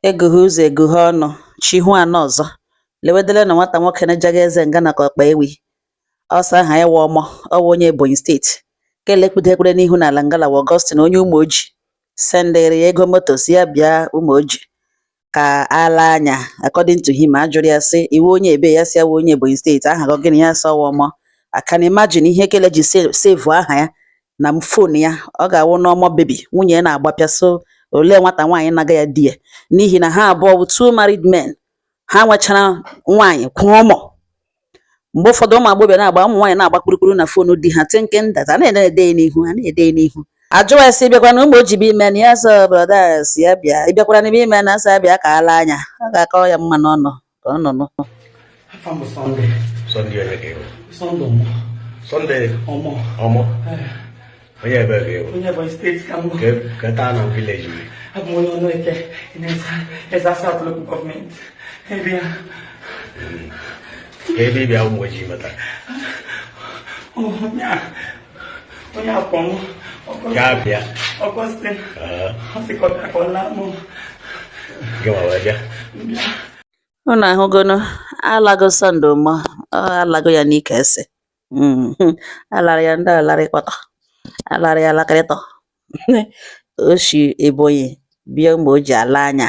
Eguhe ụzọ eguhe ọnụ, chi hụ anọ ọzọ. Lewedele na nwata nwoke na-ejaga eze ngana ka ọkpa ewi. Ọ sị aha ya wụ Ọmọ, ọ wụ onye Ebonyi steeti. Kele kpudekwere n'ihu n'ala ngala wa Augustine onye Ụmụoji sendịrị ya ego moto si ya bịa Ụmụoji ka ala anya. According to him, a jụrụ ya sị iwu onye ebe ya si ya wụ onye Ebonyi steeti, aha gị gịnị ya sị ọ wụ Ọmọ. I can imagine ihe Kele ji save aha ya na phone ya ọ ga-awụ n'Ọmọ baby nwunye ya na-agbapịa so olee nwata nwaanyị na-aga ya di ya n'ihi na ha abụọ bụ two married men ha nwechara nwaanyị kwụọ ụmụ. Mgbe ụfọdụ ụmụ agbọghọbịa na-agba ụmụ nwaanyị na-agba kpurukpuru na phone di ha thinking that a na-ede ya n'ihu a na-ede ya n'ihu. Ajụwa ya sị bịakwa na Ụmụoji bụ ime na ya sọ brother si ya bịa ị bịakwara n'ime ime na asị ya bịa ka ala anya ọ ga-akọ ya mma n'ọnụ ka ọ nọ nụ. Afa m bụ Sunday. Sunday onye ka ị bụ? Sunday Ọmọ. Sunday Ọmọ. Ọmọ. Eh, Onye ebe ka ị bụ? Onye Ebonyi steeti ka m bụ. Ka taa na village gị. Abụ m onye Ọnụeke in Ezza South Local Government Area. Ka ebe ị bịa Ụmụoji mata. Onye akpọ m. Ka bịa. Augustine. Ah, Ọ sị ka ọ bịa ka ọ laa mụ. Gị nwa wee bịa. Bịa. Unu ahụgono alago Sunday Ọmọ ọ alago ya n'ike ese. Alara ya ndị alarịkpọtọ alara ya alakịrịtọ. O si Ebonyi bịa Ụmụoji ala anya.